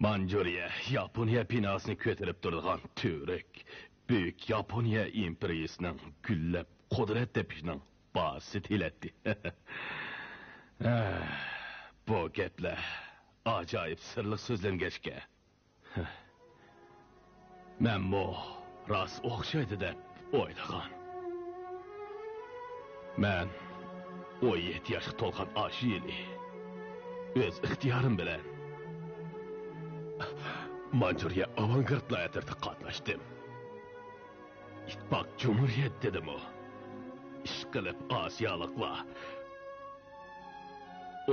مانجۇرىيە ياپونىيە بىناسىنى كۆتۈرۈپ تۇرىدىغان تۈۋرۈك، بۈيۈك ياپونىيە ئىمپېرىيىسىنىڭ گۈللەپ قۇدرەت تېپىشىنىڭ بازىسى دېيىلەتتى. بۇ گەپلەر ئاجايىپ سىرلىق سۆزلەنگەچكە، مەنمۇ راست ئوخشايدۇ دەپ ئويلىغان. مەن ئون يەتتە ياشقا تولغان ئاشۇ يىلى ئۆز ئىختىيارىم بىلەن مانجۇرىيە ئاۋانگارتلار ئەترىتىگە قاتناشتىم. ئىتتىپاق جۇمھۇرىيەت دېدىمۇ؟ ئىشقىلىپ ئاسىيالىقلار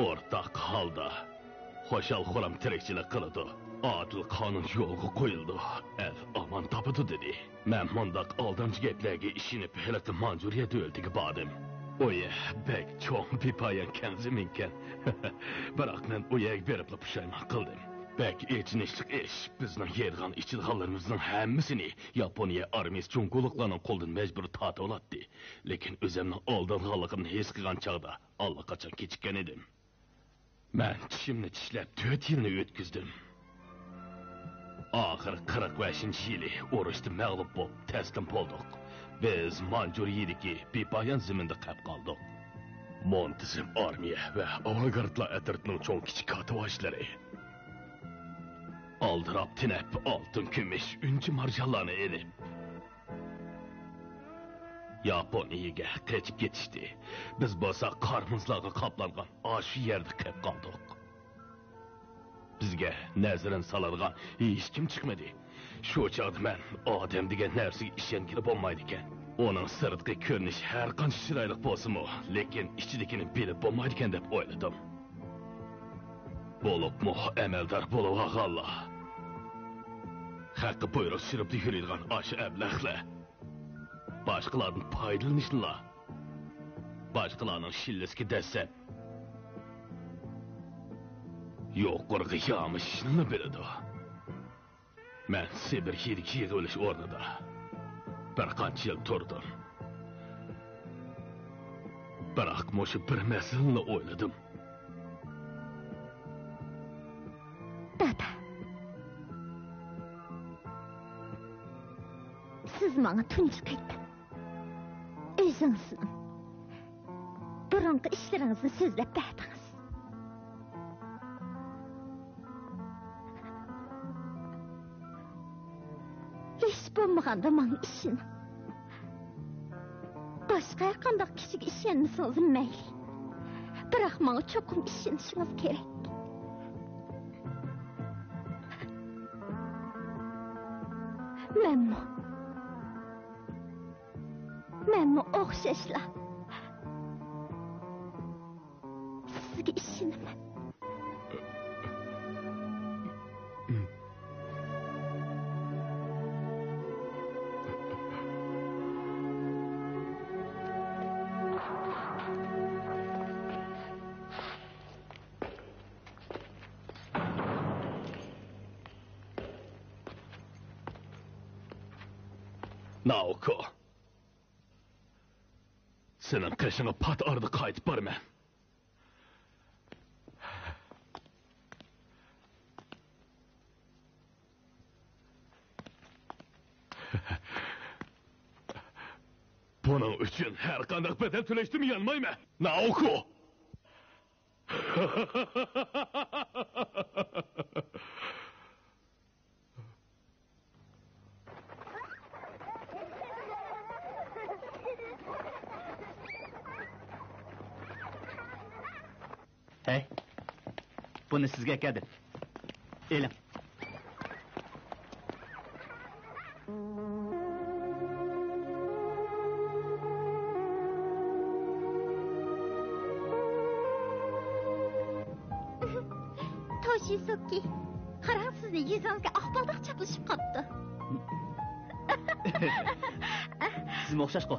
ئورتاق ھالدا خۇشال-خۇرام تىرىكچىلىك قىلىدۇ، ئادىل قانۇن يولغا قويۇلىدۇ، ئەل ئامان تاپىدۇ، دېدى. مەن مۇنداق ئالدامچى گەپلەرگە ئىشىنىپ، ھېلىقى مانجۇرىيە دۆلىتىگە باردىم. ئۇ يەر بەك چوڭ، بىپايان كەڭ زېمىنكەن. بىراق مەن ئۇ يەرگە بېرىپلا پۇشايمان قىلدىم. بەك ئېچىنىشلىق ئىش، بىزنىڭ يەيدىغان، ئىچىدىغانلىرىمىزنىڭ ھەممىسىنى ياپونىيە ئارمىيىسى جۇڭگولۇقلارنىڭ قولىدىن مەجبۇر تارتىۋالاتتى. لېكىن ئۆزۈمنىڭ ئالدانغانلىقىمنى ھېس قىلغان چاغدا ئاللىقاچان كېچىككەن ئىدىم. مەن چىشىمنى چىشلەپ تۆت يىلنى ئۆتكۈزدۈم. ئاخىر قىرىق بەشىنچى يىلى ئۇرۇشتا مەغلۇپ بولۇپ تەسلىم بولدۇق. بىز مانجۇرىيىدىكى بىپايان زېمىندا قېلىپ قالدۇق. مۇنتىزىم ئارمىيە ۋە ئاۋانگارتلار ئەترىتىنىڭ چوڭ كىچىك كاتتىباشلىرى ئالدىراپ تېنەپ ئالتۇن، كۈمۈش، ئۈنچە، مارجانلارنى ئېلىپ، ياپونىيەگە قېچىپ كېتىشتى. بىز بولسا قار-مۇزلارغا قاپلانغان ئاشۇ يەردە قېلىپ قالدۇق. بىزگە نەزىرىنى سالىدىغان ھېچكىم چىقمىدى. شۇ چاغدا مەن ئادەم دېگەن نەرسىگە ئىشەنگىلى بولمايدىكەن. ئۇنىڭ سىرتقى كۆرۈنۈشى ھەرقانچە چىرايلىق بولسىمۇ، لېكىن ئىچىدىكىنى بىلىپ بولمايدىكەن دەپ ئويلىدىم. بولۇپمۇ ئەمەلدار بولۇۋالغانلار، خەققە بۇيرۇق سۈرۈپلا يۈرىدىغان ئاشۇ ئەبلەخلەر باشقىلاردىن پايدىلىنىشنىلا، باشقىلارنىڭ شىللىسىگە دەسسەپ يۇقىرىغا يامىشىشنىلا بىلىدۇ. مەن سىبىرگە يىغىۋېلىش ئورنىدا بىر قانچە يىل تۇردۇم. بىراق مۇشۇ بىر مەسىلىنىلا ئويلىدىم. دادا، سىز ماڭا تۇنجى قېتىم ئۆزىڭىزنىڭ بۇرۇنقى ئىشلىرىڭىزنى سۆزلەپ بەردىڭىز. ھېچ بولمىغاندا ماڭا ئىشىنىڭ. باشقا ھەرقانداق كىشىگە ئىشەنمىسىڭىزمۇ مەيلى. بىراق ماڭا چوقۇم ئىشىنىشىڭىز كېرەك. مەنمۇ، مەنمۇ ئوخشاشلا سىزگە ئىشىنىمەن. نائوكو، سېنىڭ قېشىڭغا پات ئارىدا قايتىپ بارىمەن. بۇنىڭ ئۈچۈن ھەرقانداق بەدەل تۆلەشتىنمۇ يانمايمەن، نائوكو! ھەي، بۇنى سىزگە ئەكەلدىم. ئېلىڭ. توشىسۇكى، قاراڭ، سىزنى يۈزىڭىزگە ئاق بالداق چاپلىشىپ قاپتۇ. سىزمۇ ئوخشاشقۇ.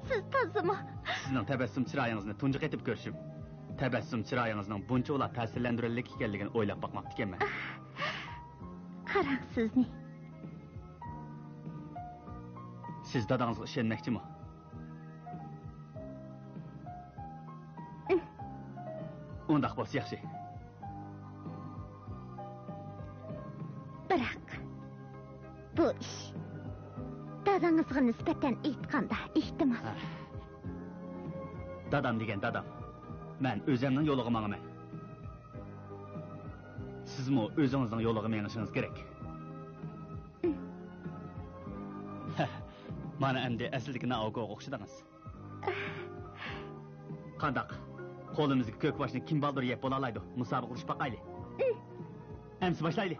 سىز تازىمۇ؟ سىزنىڭ تەبەسسۇم چىرايىڭىزنى تۇنجى قېتىپ كۆرۈشۈم. تەبەسسۇم چىرايىڭىزنىڭ بۇنچىۋالا تەسىرلەندۈرەرلىك ئىكەنلىكىنى ئويلاپ باقماپتىكەنمەن. قاراڭ سىزنى. سىز داداڭىزغا ئىشەنمەكچىمۇ؟ ئۇنداق بولسا ياخشى. بىراق، بۇ ئىش، دادىڭىزغا نىسبەتەن ئېيتقاندا، ئېھتىمال. ھە. دادام دېگەن دادام. مەن ئۆزۈمنىڭ يولىغا ماڭىمەن. سىزمۇ ئۆزىڭىزنىڭ يولىغا مېڭىشىڭىز كېرەك. ھە، مانا ئەمدى ئەسلىدىكى نائوكوغا ئوخشىدىڭىز. قانداق؟ قولىمىزدىكى كۆكباشنى كىم بالدۇر يەپ بولالايدۇ؟ مۇسابىقىلىشىپ باقايلى. ئەمسە باشلايلى.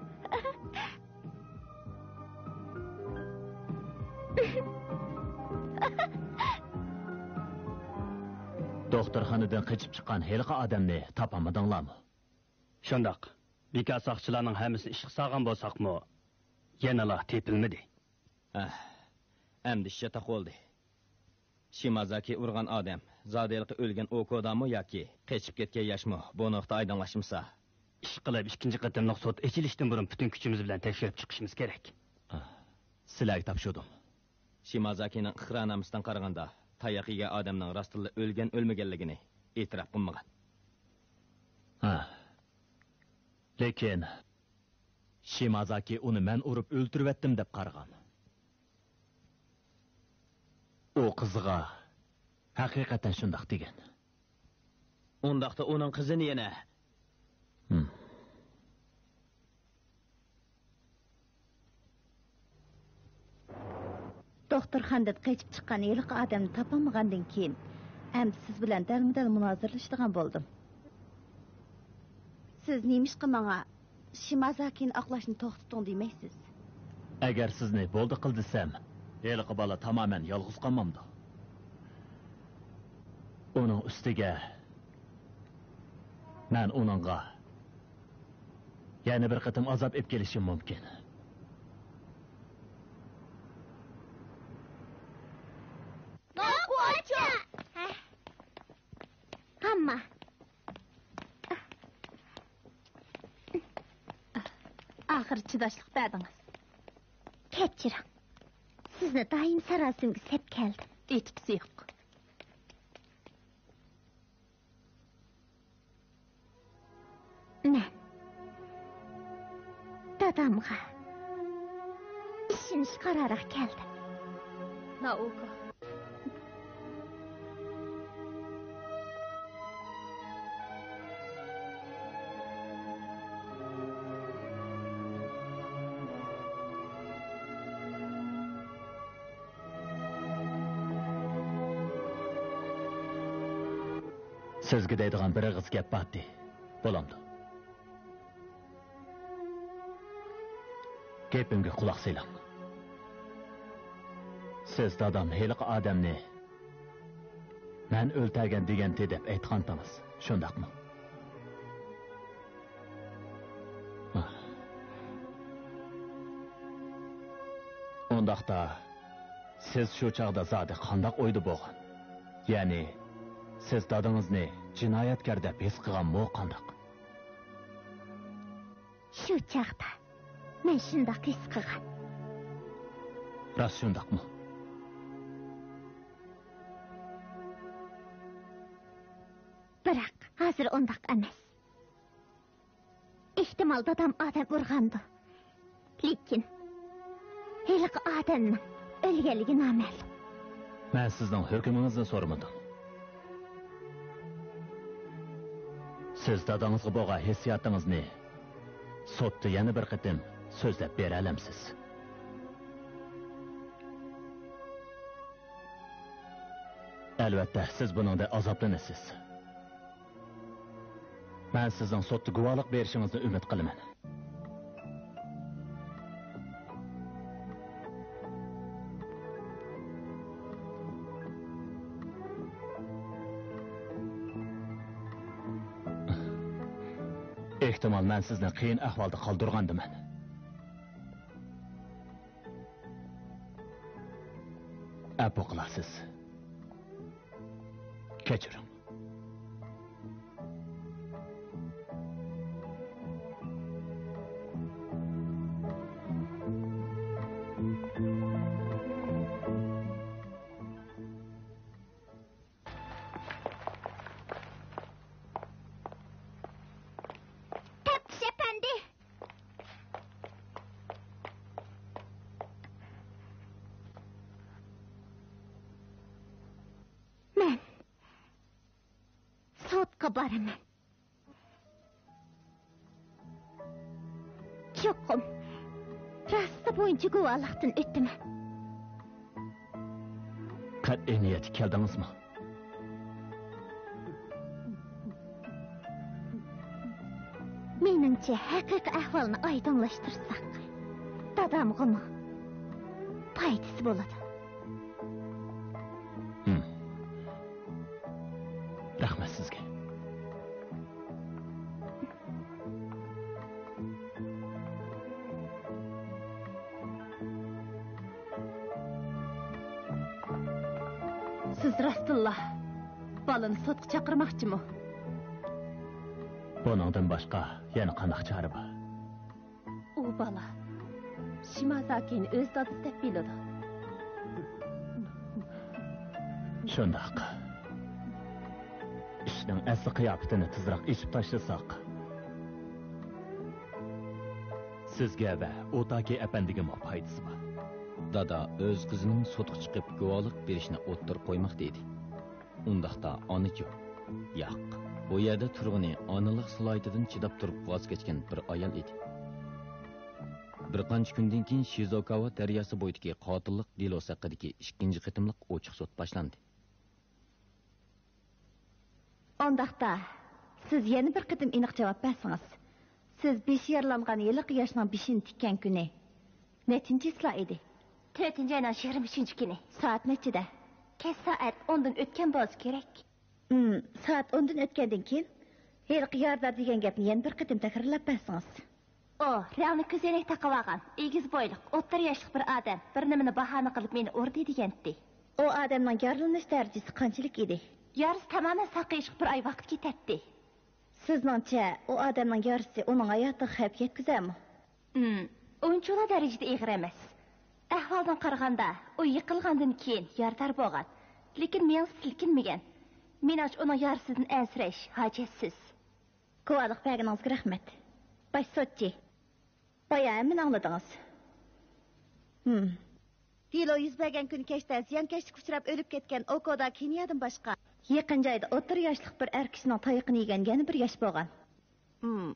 دوختۇرخانىدىن قېچىپ چىققان ھېلىقى ئادەمنى تاپالمىدىڭلارمۇ؟ شۇنداق. بىكار ساقچىلارنىڭ ھەممىسىنى ئىشقا سالغان بولساقمۇ، يەنىلا تېپىلمىدى. ئەھ، ئەمدى ئىش چاتاق بولدى. شىمازاكى ئۇرغان ئادەم زادى ھېلىقى ئۆلگەن ئوكودامۇ ياكى قېچىپ كەتكەن ياشمۇ، بۇ نۇقتا ئايدىڭلاشمىسا. ئىشقىلىپ، ئىككىنچى قېتىملىق سوت ئېچىلىشتىن بۇرۇن پۈتۈن كۈچىمىز بىلەن تەكشۈرۈپ چىقىشىمىز كېرەك. ئاھ، سىلەرگە تاپشۇردۇم. شىمازاكىنىڭ ئىقرارنامىسىدىن قارىغاندا، تاياق يېگەن ئادەمنىڭ راستتىنلا ئۆلگەن-ئۆلمىگەنلىكىنى ئېتىراپ قىلمىغان. ھە. لېكىن شىمازاكى ئۇنى مەن ئۇرۇپ ئۆلتۈرۈۋەتتىم دەپ قارىغان. ئۇ قىزىغا ھەقىقەتەن شۇنداق دېگەن. ئۇنداقتا ئۇنىڭ قىزىنى يەنە. ھىم. دوختۇرخانىدىن قېچىپ چىققان ھېلىقى ئادەمنى تاپالمىغاندىن كېيىن، ئەمدى سىز بىلەن دەلمۇدەل مۇنازىرىلىشىدىغان بولدۇم. سىز نېمىشقا ماڭا شىمازاكىنى ئاقلاشنى توختىتىڭ دېمەيسىز؟ ئەگەر سىزنى بولدى قىل دېسەم، ھېلىقى بالا تامامەن يالغۇز قالمامدۇ؟ ئۇنىڭ ئۈستىگە مەن ئۇنىڭغا يەنە بىر قېتىم ئازاب ئېلىپ كېلىشىم مۇمكىن. ھامما. ئاخىرى چىداشلىق بەردىڭىز. كەچۈرۈڭ. سىزنى دائىم ساراسىمىگە سەپ كەلدىم. ئېيتقۇسى يوق. مەن دادامغا ئىشىنىش قارارىغا كەلدىم. نائوكا. سىزگە دەيدىغان بىر ئېغىز گەپ بارتى. بولامدۇ؟ گېپىمگە قۇلاق سېلىڭ. سىز دادام ھېلىقى ئادەمنى مەن ئۆلتۈرگەن دېگەنتى دەپ ئېيتقانتىڭىز، شۇنداقمۇ؟ ئۇنداقتا، سىز شۇ چاغدا زادى قانداق ئويدا بولغان؟ يەنى، سىز دادىڭىزنى جىنايەتكار دەپ ھېس قىلغانمۇ قانداق؟ شۇ چاغدا مەن شۇنداق ھېس قىلغان. راست شۇنداقمۇ؟ بىراق، ھازىر ئۇنداق ئەمەس. ئېھتىمال، دادام ئادەم ئۇرغاندۇ. لېكىن، ھېلىقى ئادەمنىڭ ئۆلگەنلىكى نامەلۇم. مەن سىزنىڭ ھۆكمىڭىزنى سورىمىدىم. سىز دادىڭىزغا بولغان ھېسسىياتىڭىزنى سوتتا يەنە بىر قېتىم سۆزلەپ بېرەلەمسىز؟ ئەلۋەتتە، سىز بۇنىڭدىن ئازابلىنىسىز. مەن سىزنىڭ سوتتا گۇۋاھلىق بېرىشىڭىزنى ئۈمىد قىلىمەن. ئېھتىمال، مەن سىزنى قىيىن ئەھۋالدا قالدۇرغاندىمەن. ئەپۇ قىلارسىز. كەچۈرۈڭ. تەپتىش ئەپەندى! مەن سوتقا بارىمەن. چوقۇم راستى بويىچە گۇۋاھلىقتىن ئۆتىمەن. قەتئىي نىيەتكە كەلدىڭىزمۇ؟ مېنىڭچە، ھەقىقىي ئەھۋالنى ئايدىڭلاشتۇرساق، دادامغىمۇ پايدىسى بولىدۇ. ھىم. رەھمەت سىزگە. سىز راستتىنلا بالىنى سوتقا چاقىرماقچىمۇ؟ بۇنىڭدىن باشقا يەنە قانداق چارە بار؟ ئۇ بالا شىمازاكىنى ئۆز دادىسى دەپ بىلىدۇ. شۇنداق. ئىشنىڭ ئەسلى قىياپىتىنى تېزراق ئېچىپ تاشلىساق، سىزگە ۋە ئوتاكى ئەپەندىگىمۇ پايدىسى بار. دادا ئۆز قىزىنىڭ سوتقا چىقىپ گۇۋاھلىق بېرىشىنى ئوتتۇرىغا قويماقتا ئىدى. ئۇنداقتا ئانىچۇ؟ ياق، بۇ يەردە تۇرغىنى ئانىلىق سالاھىيىتىدىن چىداپ تۇرۇپ ۋاز كەچكەن بىر ئايال ئىدى. بىر قانچە كۈندىن كېيىن شىزوكاۋا دەرياسى بويىدىكى قاتىللىق دېلوسى ھەققىدىكى ئىككىنچى قېتىملىق ئوچۇق سوت باشلاندى. ئۇنداقتا، سىز يەنە بىر قېتىم ئېنىق جاۋاب بەرسىڭىز، سىز بېشى يارىلانغان ھېلىقى ياشنىڭ بېشىنى تىككەن كۈنى نەچچىنچى چىسلا ئىدى؟ تۆتىنچى ئاينىڭ يىگىرمە ئۈچىنچى كۈنى. سائەت نەچچىدە؟ كەچ سائەت ئوندىن ئۆتكەن بولسا كېرەك. ھىم، سائەت ئوندىن ئۆتكەندىن كېيىن ھېلىقى يارىدار دېگەن گەپنى يەنە بىر قېتىم تەكرارلاپ بەرسىڭىز. ئۇ رەڭلىك كۆزەينەك تاقىۋالغان، ئېگىز بويلۇق، ئوتتۇرا ياشلىق بىر ئادەم بىر نېمىنى باھانە قىلىپ مېنى ئۇردى دېگەنتى. ئۇ ئادەمنىڭ يارىلىنىش دەرىجىسى قانچىلىك ئىدى؟ يارىسى تامامەن ساقىيىشقا بىر ئاي ۋاقىت كېتەتتى. سىزنىڭچە، ئۇ ئادەمنىڭ يارىسى ئۇنىڭ ھاياتىغا خەۋپ يەتكۈزەرمۇ؟ ئۇم، ئۇنچىۋالا دەرىجىدە ئېغىر ئەمەس. ئەھۋالدىن قارىغاندا، ئۇ يىقىلغاندىن كېيىن يارىدار بولغان. لېكىن مېڭىسى سىلكىنمىگەن. مېنىڭچە، ئۇنىڭ يارىسىدىن ئەنسىرەش ھاجەتسىز. گۇۋاھلىق بەرگىنىڭىزگە رەھمەت، باش سوتچى. بايا ھەممىنى ئاڭلىدىڭىز. ھىم. دېلو يۈز بەرگەن كۈنى كەچتە زىيانكەشلىككە ئۇچراپ ئۆلۈپ كەتكەن ئوكودا كېنىيادىن باشقا، يېقىن جايدا ئوتتۇرا ياشلىق بىر ئەر كىشىنىڭ تايىقىنى يېگەن يەنە بىر ياش بولغان. ھىم.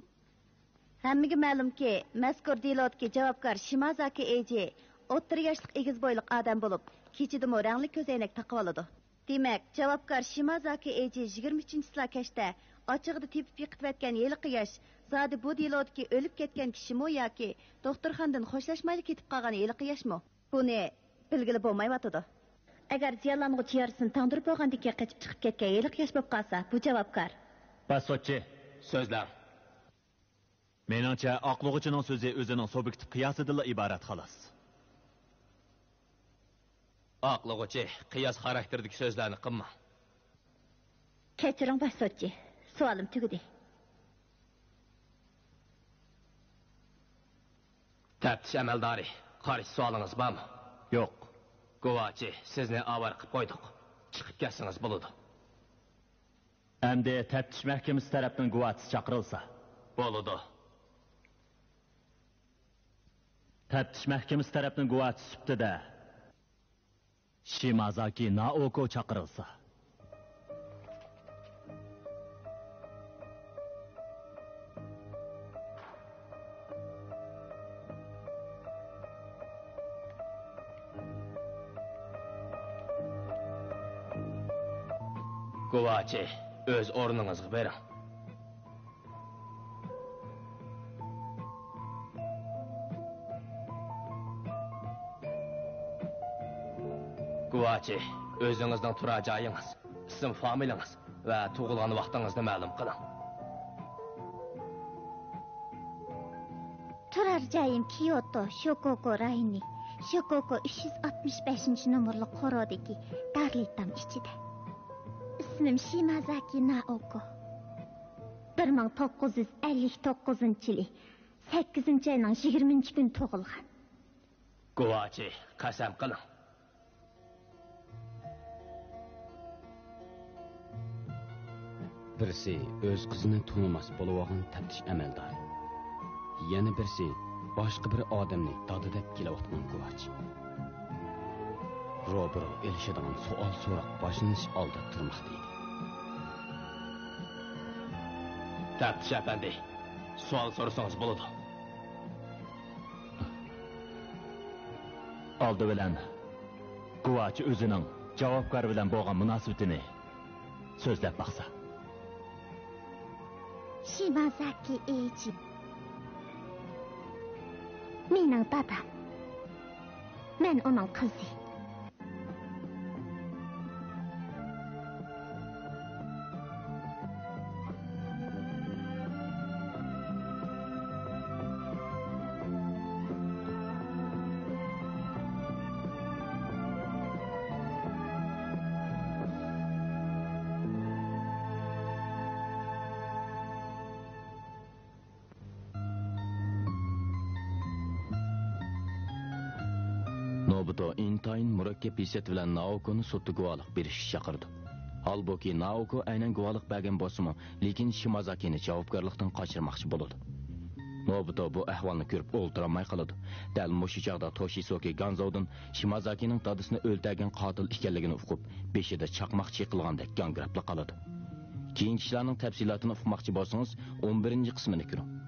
ھەممىگە مەلۇمكى، مەزكۇر دېلودىكى جاۋابكار شىمازاكى ئېيجى ئوتتۇرا ياشلىق ئېگىز بويلۇق ئادەم بولۇپ، كېچىدىمۇ رەڭلىك كۆزەينەك تاقىۋالىدۇ. دېمەك، جاۋابكار شىمازاكى ئېيجى يىگىرمە ئۈچىنچى چىسلا كەچتە ئاچچىقىدا تېپىپ يىقىتىۋەتكەن ھېلىقى ياش زادى بۇ دېلودىكى ئۆلۈپ كەتكەن كىشىمۇ ياكى دوختۇرخانىدىن خوشلاشمايلا كېتىپ قالغان ھېلىقى ياشمۇ؟ بۇنى بىلگىلى بولمايۋاتىدۇ. ئەگەر زىيانلانغۇچى يارىسىنى تاڭدۇرۇپ بولغاندىن كېيىن قېچىپ چىقىپ كەتكەن ھېلىقى ياش بولۇپ قالسا، بۇ جاۋابكار. باشسوتچى. سۆزلەڭ. مېنىڭچە، ئاقلىغۇچىنىڭ سۆزى ئۆزىنىڭ سۇبيېكتىپ قىياسىدىنلا ئىبارەت، خالاس. ئاقلىغۇچى، قىياس خاراكتېرىدىكى سۆزلەرنى قىلماڭ. كەچۈرۈڭ، باشسوتچى. سوئالىم تۈگىدى. تەپتىش ئەمەلدارى، قارشى سوئالىڭىز بارمۇ؟ يوق. گۇۋاچى، سىزنى ئاۋارە قىلىپ قويدۇق. چىقىپ كەتسىڭىز بولىدۇ. ئەمدى تەپتىش مەھكىمىسى تەرەپنىڭ گۇۋاچىسى چاقىرىلسا. بولىدۇ. تەپتىش مەھكىمىسى تەرەپنىڭ گۇۋاچىسى سۈپىتىدە شىمازاكى نائوكو چاقىرىلسا. گۇۋاچى، ئۆز ئورنىڭىزغا بېرىڭ. گۇۋاچى، ئۆزىڭىزنىڭ تۇرار جايىڭىز، ئىسىم فامىلىڭىز ۋە تۇغۇلغان ۋاقتىڭىزنى مەلۇم قىلىڭ. تۇرار جايىم كيوتو، شوكوكو رايونى، شوكوكو ئۈچ يۈز ئاتمىش بەشىنچى نومۇرلۇق قورۇدىكى دارلىتام ئىچىدە. ئىسمىم شىمازاكى نائوكو. بىر مىڭ توققۇز يۈز ئەللىك توققۇزىنچى يىلى سەككىزىنچى ئاينىڭ يىگىرمىنچى كۈنى تۇغۇلغان. گۇۋاچى، قەسەم قىلىڭ. بىرسى ئۆز قىزىنى تونۇماس بولۇۋالغان تەپتىش ئەمەلدارى. يەنە بىرسى باشقا بىر ئادەمنى دادا دەپ كېلىۋاتقان گۇۋاچى. روبىرو ئېلىشىدىغان سوئال سوراق باشلىنىش ئالدىدا تۇرماقتا ئىدى. تەپتىش ئەپەندى، سوئال سورىسىڭىز بولىدۇ. ئالدى بىلەن گۇۋاچى ئۆزىنىڭ جاۋابكار بىلەن بولغان مۇناسىۋىتىنى سۆزلەپ باقسا. شىمازاكى ئېيجىم. مېنىڭ دادام. مەن ئۇنىڭ قىزى. نوبۇتو ئىنتايىن مۇرەككەپ ھېسسىيات بىلەن نائوكونى سوتتا گۇۋاھلىق بېرىشكە چاقىرىدۇ. ھالبۇكى، نائوكو ئەينەن گۇۋاھلىق بەرگەن بولسىمۇ، لېكىن شىمازاكىنى جاۋابكارلىقتىن قاچۇرماقچى بولىدۇ. نوبۇتو بۇ ئەھۋالنى كۆرۈپ ئولتۇرالماي قالىدۇ. دەل مۇشۇ چاغدا توشىسوكى گانزودىن شىمازاكىنىڭ دادىسىنى ئۆلتۈرگەن قاتىل ئىكەنلىكىنى ئۇقۇپ، بېشىدا چاقماق چېقىلغاندەك گاڭگىراپلا قالىدۇ. كېيىنكى ئىشلارنىڭ تەپسىلاتىنى ئۇقماقچى بولسىڭىز، ئون بىرىنچى قىسمىنى كۆرۈڭ.